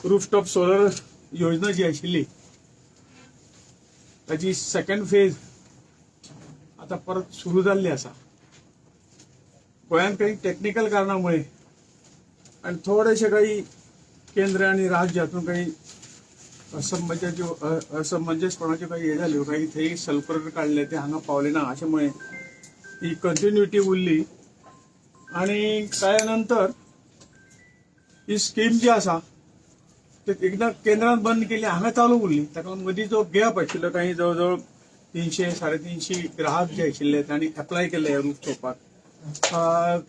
Rooftop solar योजना जी आशिल्ली ताची सेकंड फेज आता परत सुरू जाल्ली आसा. गोंयांत काही टॅक्निकल कारणामुळे आणि थोडेशे काही केंद्र आणि राज्य हातून काही असमंजसाच्यो असमंजसपणाच्यो काही हे जाल्यो, काही थंय सल्फर काडले ते हांगा पावले ना, अशे ही कंटिन्युटी उरली. आणि त्या नंतर ही स्कीम जी आसा ते एकदा केंद्रान बंद केली, हांगा चालू उरली. ताका लागून मदीं जो गॅप आशिल्लो, काही जवळ जवळ 300 350 ग्राहक जे आशिल्ले तांणी एप्लाय केल्ले ह्या रूफ टॉपाक,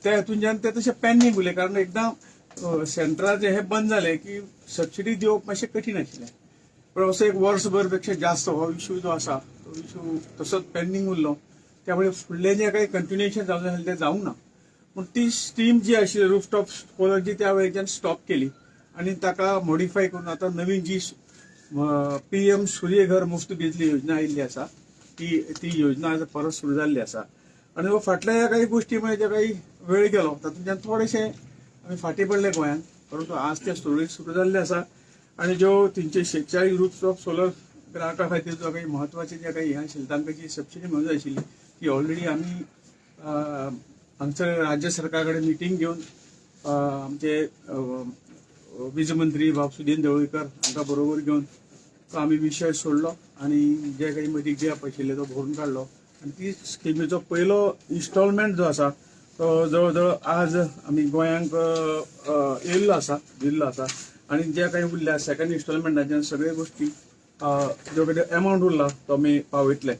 त्या हातूंतल्यान ते तशें पेंडींग उरले, कारण एकदां सेंट्राचें हे बंद जालें की सबसिडी दिवप मातशें कठीण आशिल्लें. पण असो एक वर्सभर पेक्षा जास्त हो इशू जो आसा तो इशू तसोच पेंडींग उरलो. त्यामुळे फुडलें जें काही कंटिन्युएशन जावंक जाय आसलें तें जावंक ना. पूण ती स्कीम जी आशिल्ली रूफटॉप सोलर जी त्या वेळच्यान स्टॉप केली आणि ताका मॉडिफाय करून आता नवीन जी पीएम सूर्यघर मुफ्त बिजली योजना आयिल्ली आसा, ती ती योजना आज परत सुरू जाल्ली आसा. आनी हो फाटल्या ह्या काही गोष्टी जे काही वेळ गेलो तातूंतल्यान थोडेशे आमी फाटीं पडले गोंयांत, परंतु आज ते सुरळीत सुरू जाल्ले आसा. आणि ज्यो 346 रूफटॉप सोलर ग्राहका खातीर जो काही म्हत्वाचे जे काही हे आशिल्ले तांकां जी सबसिडी मेळूंक जाय आशिल्ली ती ऑलरेडी आमी हांगसर राज्य सरकारा कडेन मिटींग घेवन आमचे वीज मंत्री बाब सुदीन ढवळीकर हांकां बरोबर घेवन तो आमी विशय सोडलो आणि जे काही मदीं गॅप आशिल्ले तो भरून काडलो. आनी ती स्किमीचो पयलो इन्स्टॉलमेंट जो आसा तो जवळ जवळ आज आमी गोंयांक येयल्लो आसा, दिल्लो आसा. आनी जे काही उरल्या सेकंड इन्स्टॉलमेंटाच्यान सगळे गोष्टी जो कितें एमावंट उरला तो आमी पावयतले.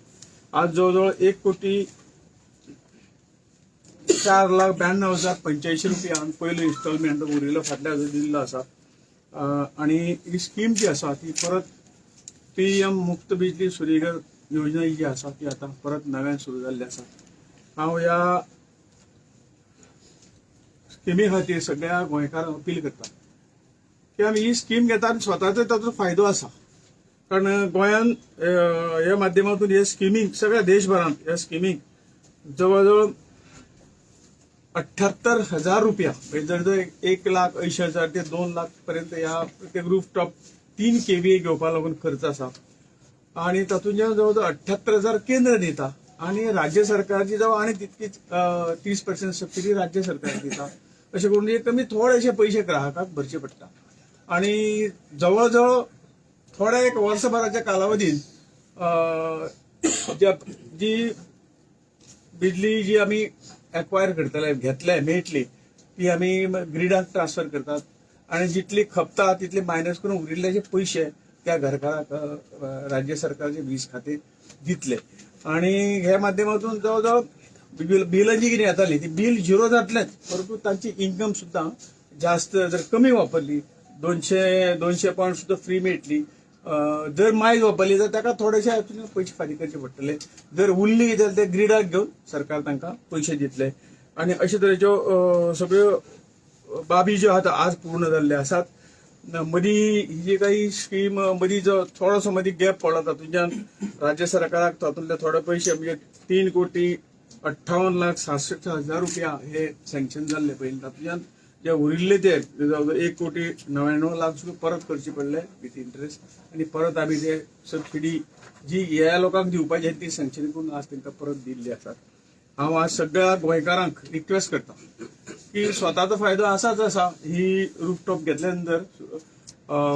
आज जवळ जवळ 1,04,92,085 रुपया पयलो इन्स्टॉलमेंट उरिल्लो फाटल्या दिल्लो आसा. आणि ही स्कीम जी आसा ती परत पीएम मुक्त बिजली सूर्यघर योजना जी आसा ती आतां परत नव्यान सुरू जाल्ली आसा. हांव ह्या स्किमी खातीर सगळ्या गोंयकारांक अपील करता की आमी ही स्कीम घेता आनी स्वताचो ताचो फायदो आसा, कारण गोंयान ह्या माध्यमातून हे स्किमीक सगळ्या देशभरांत ह्या स्किमीक जवळ जवळ 78,000 रुपया, म्हणजे जवळ 1,80,000 ते 2 लाख पर्यंत ह्या प्रत्येक रूफ टॉप 3 केव्हीए घेवपा लागून खर्च आसा. आणि तातूंतल्यान जवळ जवळ 78,000 केंद्र दिता आणि राज्य सरकारची जवळ आणि तितकीच 30% सबसिडी राज्य सरकार दिता. अशें करून हे कमी थोडेशे पयशे ग्राहकाक भरचे पडटा. आणि जवळ जवळ थोड्या एक वर्सभराच्या कालावधीत जी बिजली जी आमी एक्वायर करतले, घेतले, मेळटली, ती आमी ग्रिडाक ट्रान्सफर करतात आणि जितली खपता तितली मायनस करून उरिल्ले जे पयशे त्या घरकाराक राज्य सरकारचे वीज खाते दितले. आणि ह्या माध्यमातून जवळ जवळ बिलां जी कितें येताली ती बिल झिरो जातलेच, परंतु तांची इन्कम सुद्दां जास्त जर कमी वापरली 200 पॉयंट सुद्दां फ्री मेळटली. जर मायज वापरली तर ताका थोडेशे हातून पयशे फारीक करचे पडटले. जर उरली जाल्यार ते ग्रिडाक घेवन सरकार तांकां पयशे दितले. आणि अशे तरेच्यो सगळ्यो बाबी ज्यो आतां आज पूर्ण जाल्ले आसात. मदीं ही जी काही स्कीम मदीं जो थोडोसो मदीं गॅप पडला तातूंतल्यान राज्य सरकाराक तातूंतले थोडे पयशे म्हणजे 3,58,66,000 रुपया हे सँक्शन जाल्ले पयलीं, तातूंतल्यान जे उरिल्ले ते जवळ 1,99,00,000 सुद्दां परत करचे पडले विथ इंटरेस्ट. आनी परत आमी ते सबसिडी जी ह्या लोकांक दिवपाची आहा ती सँक्शन करून आज तांकां परत दिल्ली आसात. हांव आज सगळ्या गोंयकारांक रिक्वेस्ट करता की स्वताचो फायदो आसाच आसा, ही रूफटॉप घेतल्या नंतर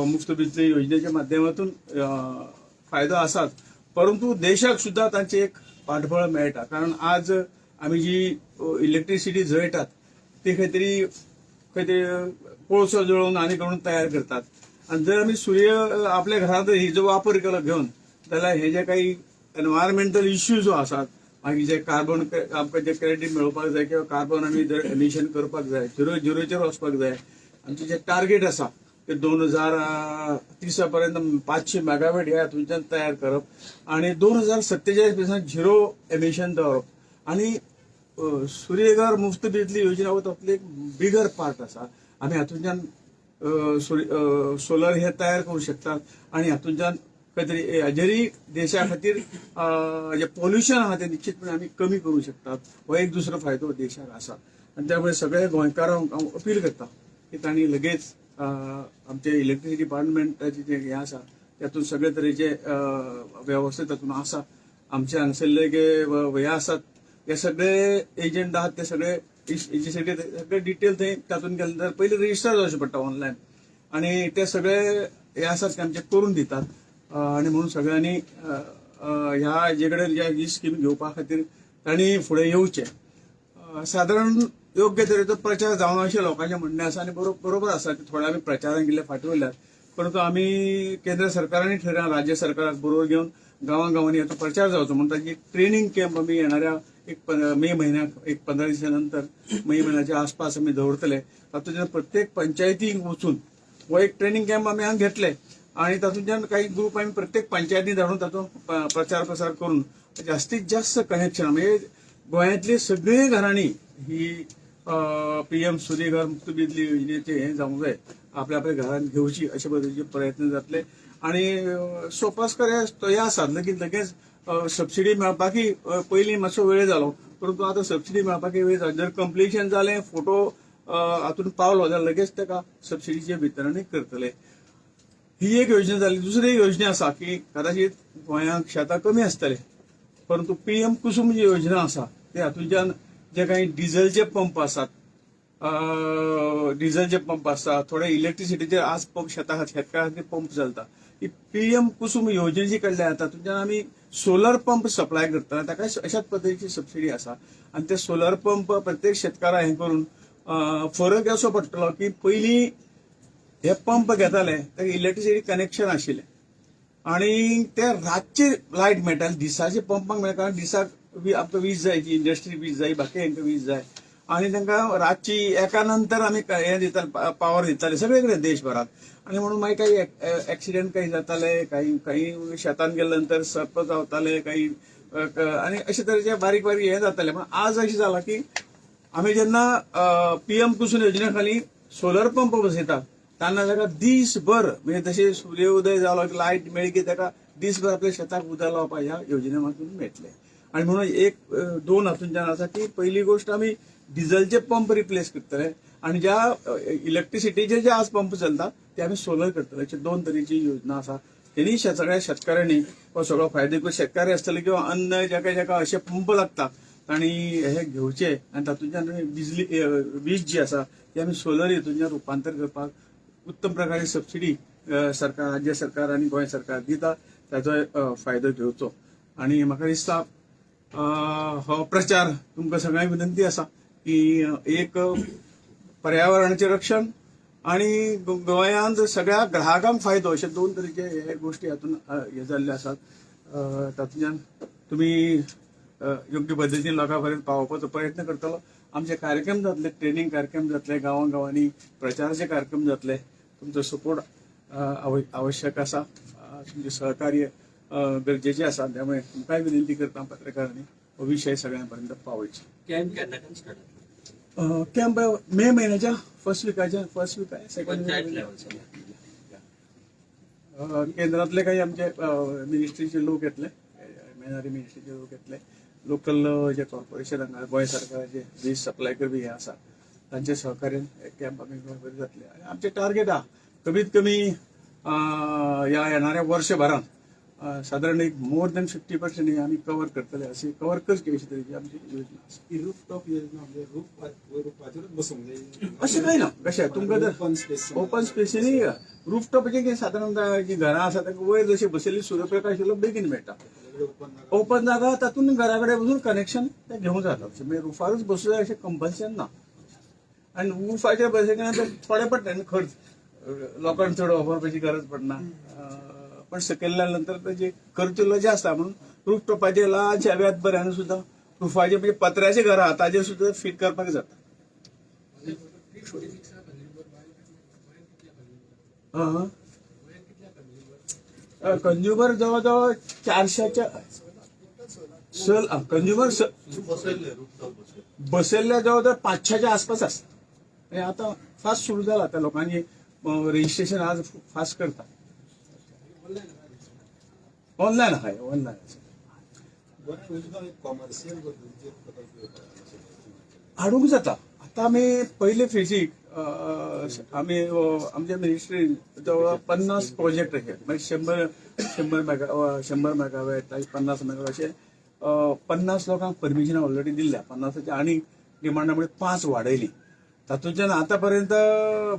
मुफ्त बिजली योजनेच्या माध्यमातून फायदो आसाच, परंतु देशाक सुद्दां तांचे एक पाठबळ मेळटा. कारण आज आमी जी इलेक्ट्रिसिटी जळटात ती खंय तरी खंय तरी कोळसो जळोवन आनी करून तयार करतात. आनी जर आमी सूर्य आपल्या घरांत हिजो वापर केलो घेवन जाल्यार हे जे काही एनवायरमेंटल इश्यू जो आसात, मागीर जे कार्बन आमकां जे क्रेडीट मेळोवपाक जाय किंवा कार्बन आमी जर एमिशन करपाक जाय, झिरो झिरोचेर वचपाक जाय. आमचे जे टार्गेट आसा ते 2030 पर्यंत 500 मेगावॅट ह्या हातूंच्यान तयार करप आणि 2047 पर्यंत झिरो एमिशन दवरप. आणि सूर्यघर मुफ्त बिजली योजना हो तातूंतली एक बिगर पार्ट आसा. आमी हातूंतल्यान सोलर हे तयार करू शकतात आणि हातूंतल्यान खंय तरी जरी देशा खातीर जे पोल्युशन आहा ते निश्चितपणे आमी कमी करू शकतात. हो एक दुसरो फायदो देशाक आसा. आनी त्यामुळे सगळ्या गोंयकारांक हांव अपील करता की तांणी लगेच आमचे इलेक्ट्रिसिटी डिपार्टमेंटाचे जे हें आसा त्यातून सगळे तरेचे वेवस्था तातूंत आसा. आमचे हांगसरले हे आसात, हे सगळे एजंट आहात, ते सगळे हेजे सगळे डिटेल थंय तातूंत गेले नंतर पयलीं रजिस्टर जावचें पडटा ऑनलायन आणि ते सगळे हे आसात ते आमचे करून दितात. आणि म्हणून सगळ्यांनी ह्या हेजे कडेन ज्या ही स्कीम घेवपा खातीर तांणी फुडें येवचें. सादारण योग्य तरेचो प्रचार जावना अशें लोकांचें म्हणणें आसा आनी बरोबर आसा की थोडे आमी प्रचारान गेल्ले फाटीं उरल्यात, परंतु आमी केंद्र सरकारांनी ठरयलां राज्य सरकाराक बरोबर घेवन गांवां गांवांनी हाचो प्रचार जावचो म्हणून ताची ट्रेनिंग कॅम्प आमी येणाऱ्या एक मे म्हयन्याक एक 15 दिसां नंतर मे म्हयन्याच्या आसपास आमी दवरतले. तातूंतल्यान प्रत्येक पंचायतीक वचून हो एक ट्रेनिंग कॅम्प आमी हांगा घेतले आणि तातूंतल्यान काही ग्रुप आमी प्रत्येक पंचायतीन धाडून ताचो प्रचार प्रसार करून जास्तीत जास्त कनेक्शन म्हणजे गोंयांतली सगळीं घरांनी ही पीएम सूर्यघर मुक्त बिजली योजनेचे हे जावंक जाय, आपल्या आपल्या घरांत घेवची अशे पद्दतीचे प्रयत्न जातले. आणि सोपस्कर हे आसा लगेच लगेच सबसिडी मेळपाकय पयलीं मातसो वेळ जालो, परंतु आतां सबसिडी मेळपाकय वेळ जालो. जर कंप्लिशन जालें, फोटो हातून पावलो जाल्यार लगेच ताका सबसिडीचें वितरणय करतले. ही एक योजना जाली. दुसरी एक योजना आसा की कदाचित गोंयांत शेतां कमी आसतले, परंतु पीएम कुसुम जी योजना आसा ते हातूंतल्यान जे काही डिझलचे पंप आसात, डिझलचे पंप आसा, थोडे इलेक्ट्रिसिटीचे आज पंप शेता शेतकारा खातीर पंप चलता. ही पीएम कुसुम योजनेची कडल्यान तातूंतल्यान आमी सोलर पंप सप्लाय करता, ताका अशाच पद्दतीची सबसिडी आसा. आनी ते सोलर पंप प्रत्येक शेतकाराक हें करून फरक असो पडटलो की पयलीं हे पंप घेताले ताका इलेक्ट्रिसिटी कनेक्शन आशिल्लें आणि ते रातचे लायट मेळटाले, दिसाचे पंपाक मेळटा, कारण दिसाक आमकां वीज जाय, ती इंडस्ट्री वीज जाय, बाकी हांकां वीज जाय आणि तांकां रातची एका नंतर आमी हें दिताले, पावर दिताले सगळे कडेन देशभरात. आणि म्हणून मागीर काही एक्सिडेंट काही जाताले, काही काही शेतान गेले नंतर सर्प जावताले काही आणि अशे तरेचे बारीक बारीक हे जाताले. पण आज अशें जालां की आमी जेन्ना पीएम कुसूम योजने खाली सोलर पंप बसयतात तेन्ना ताका दीसभर म्हणजे तशें सूर्योदय जालो की लायट मेळ्ळी की ताका दीसभर आपल्या शेताक उदक लावपाक ह्या योजने मातून मेळटले. आणि म्हणून एक दोन हातूंतल्यान आसा की पहिली गोष्ट आमी डिझलचे पंप रिप्लेस करतले आणि ज्या इलेक्ट्रिसिटीचे जे आज पंप चलता ते आमी सोलर करतले. अशे दोन तरेची योजना आसा. तेणी सगळ्या शेतकऱ्यांनी हो सगळो फायदो किंवा शेतकरी आसतले किंवा अन्य जाका जाका अशे पंप लागता तांणी हे घेवचे आनी तातूंतल्यान बिजली वीज जी आसा ती आमी सोलर हितूंतल्यान रुपांतर करपाक उत्तम प्रकारे सबसिडी सरकार, राज्य सरकार आनी गोंय सरकार दिता, ताचो फायदो घेवचो. आनी म्हाका दिसता हो प्रचार तुमकां सगळ्यांक विनंती आसा की एक पर्यावरणाचें रक्षण आणि गोंयांत सगळ्या ग्राहकांक फायदो अशे दोन तरेचे हे गोष्टी हातून हे जाल्ले आसात. तातूंतल्यान तुमी योग्य पद्दतीन लोकां पर्यंत पावोवपाचो प्रयत्न करतलो. आमचे कार्यक्रम जातले, ट्रेनिंग कार्यक्रम जातले, गांवां गांवांनी प्रचाराचे कार्यक्रम जातले. तुमचो सपोर्ट आवश्यक आसा, तुमचें सहकार्य गरजेचें आसा. त्यामुळे तुमकांय विनंती करता पत्रकारांनी हो विशय सगळ्यां पर्यंत पावयचो. कॅम्प केन्ना स्टार्ट जातलो? कॅम्प मे म्हयन्याच्या फर्स्ट विकाच्या, फर्स्ट विका सेकंड. पंचायत लेवल. केंद्रातले काही आमचे मिनिस्ट्रीचे लोक येतले, एमएनआरई मिनिस्ट्रीचे लोक येतले, लोकल जे कॉर्पोरेशन हांगा गोंय सरकाराचे वीज सप्लाय करपी हे आसा तांचे सहकार्यान कॅम्प आमी गोंयभर जातले. आनी आमचे टार्गेट आहा कमीत कमी ह्या येणाऱ्या वर्षभरान सादारण एक मोर दॅन 50% हे आमी कवर करतले, अशी कवर करची अशी तरेची आमची योजना आसा. ही रूफटॉप योजना म्हणजे रूफ रुफाचेरूच बसूंक जाय? अशें कांय ना, कशें तुमकां जर ओपन स्पेस. ओपन स्पेसीनी रुफटॉपाचे कितें सादारण जी घरां आसा तांकां वयर जशें बशिल्ली सूर्यप्रकाश येयलो बेगीन मेळटा. ओपन जागा. ओपन जागा, तातूंत घरा कडेन वचून कनेक्शन ते घेवंक जाता. म्हणजे रुफारूच बसूं जाय अशें कंपल्शन ना. आनी रुफाचेर बसयतना तर थोडे पडटा न्ही खर्च, लोकांक चड वापरपाची गरज पडना. पण सकयल्या नंतर ताजे खर्च इल्लो जास्त आसा म्हणून रूफ टॉपाचेर ल्हानशा व्याज बऱ्यान सुद्दां रुफाचे म्हणजे पत्र्याचे घरां आहा ताजेर सुद्दां फिट करपाक जाता. आं कंज्युमर जवळ जवळ 400च्या सल कंज्युमर बसयल्ले जवळ जवळ 500च्या आसपास आसता. आनी आतां फास्ट सुरू जाला, आतां लोकांनी रजिस्ट्रेशन आज फास्ट करता. ऑनलायन आहा, ऑनलायन आसा. गोंयांत योजना एक कॉमर्शियल पद्दतीचेर प्रकल्प येवपाक हाडूंक जाता. आतां आमी पयले फेजीक आमी आमच्या मिनिस्ट्रीन जवळ 50 प्रोजेक्ट अशे म्हणजे 100 100 मेगा 100 मेगावॅट, 50 मेगावॅट अशे 50 लोकांक परमिशन ऑलरेडी दिल्ल्या. 50च्या आनी डिमांडा मुळे 5 वाडयली. तातूंतल्यान आतां पर्यंत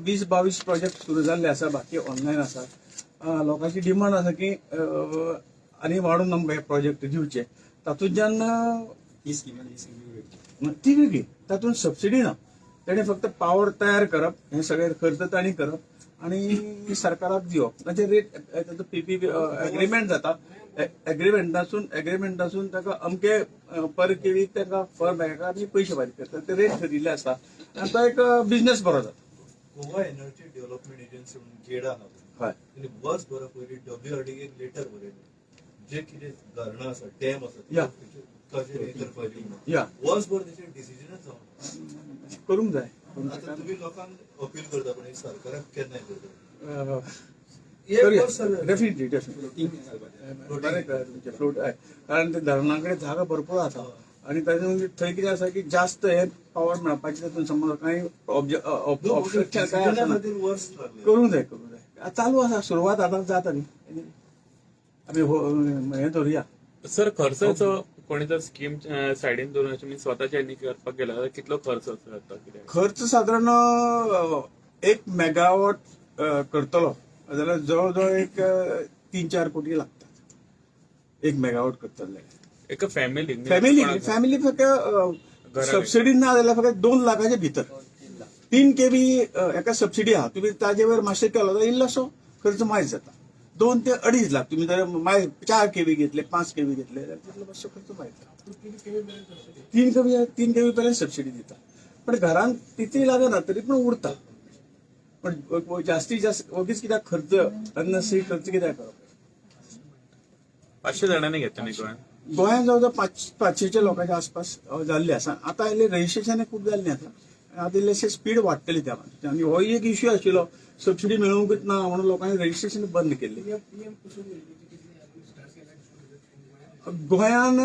20-22 प्रोजेक्ट सुरू जाल्ले आसा, बाकी ऑनलायन आसा. लोकांची डिमांड आसा की आनी वाडोवन आमकां हे प्रोजेक्ट दिवचे. तातूंतल्यान ही स्कीम आनी ही स्कीम वेगळी. ती वेगळी, तातूंत सबसिडी ना. तेणे फक्त पावर तयार करप, हे सगळे खर्च तांणी करप आनी सरकाराक दिवप. ताचे रेट ताचो पीपीपी एग्रीमेंट जाता. एग्रीमेंटासून ताका अमके पर केवी ताका पर मेगा आनी पयशे फारीक करता, ते रेट ठरिल्ले आसता आनी तो एक बिझनेस बरो जाता. गोवा एनर्जी डेव्हलपमेंट एजन्सी म्हणून गेडा आहा. हय. तेणी वर्सभरा पयलीं डब्ल्यूआरडी एक लेटर बरयलें, जे कितें धरणां आसा, डॅम आसा, तेचे उदकाचेर हें करपाचें म्हणून. वर्सभर तेचेर डिसिजनच जावना. करूंक जाय. आतां तुमी लोकांक अपील करता, पण हे सरकाराक केन्ना हें करता? करूया. एक वर्स जालें. Definitely definitely. फ्लोटींग घालपाचें. बरें कळ्ळें तुमचें. फ्लोट हय, कारण ते धरणा कडेन जागा भरपूर आसा आनी ताजे थंय कितें आसा की जास्त हे पावर मेळपाचें तातूंत समज कांय ऑब्स्ट्रक्शन काय डिसिजना आसना. खातीर वर्स लागलें. करूंक जाय, करूंक जाय. चालू आसा, सुरवात आतां जाता न्ही. आमी हो हें धरुया. सर, खर्चाचो कोणी जर स्कीम सायडीन धरून अशें मी स्वताच्या ह्यांनी करपाक गेला जाल्यार कितलो खर्च असो जाता कितें? खर्च सादारण 1 मेगावॉट करतलो जाल्यार जवळ जवळ एक 3-4 कोटी लागतात 1 मेगावॉट करतले जाल्यार. एका फॅमिली? फॅमिली फॅमिली फक्त घराक. सबसिडी ना जाल्यार फक्त 2 लाखाच्या भितर. 3 केबी एका सबसिडी आहा, तुमी ताजे वयर मातशें केलो जाल्यार इल्लोसो खर्च मायज जाता, 2 ते 2.5 लाख. तुमी जर माय 4 केबी घेतले, 5 केबी घेतले जाल्यार तितलो मातसो खर्च मायज जाता. 3 केबी, 3 केबी पर्यंत सबसिडी दिता, पण घरान तितली लागना तरी पण उरता. पण जास्तीत जास्त ओगीच कित्याक खर्च, अननेसरी खर्च कित्याक करप? 500 जाणांनी घेतला न्ही गोंयांत? गोंयांत जवळ जवळ 500च्या लोकांच्या आसपास जाल्ले आसा. आतां इल्लें रजिस्ट्रेशन खूब जाल्लें आसा आनी आतां इल्लेशें स्पीड वाडटली त्या बाबतींत. आनी हो एक इश्यू आशिल्लो, सबसिडी मेळूंकच ना म्हणून लोकांनी रजिस्ट्रेशन बंद केल्लें. गोंयान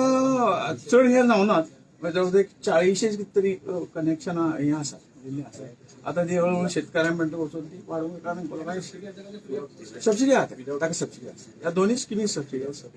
चड हें जावनात, जवळ जवळ एक 40 कितें तरी कनेक्शनां हें आसा, दिल्लीं आसा. आतां ती हळू हळू शेतकाऱ्यां मेरेन वचून ती वाडोवंक, कारण लोकांक सबसिडी आसा, ताका सबसिडी आसा. ह्या दोनूय स्किमी सबसिडी आसा.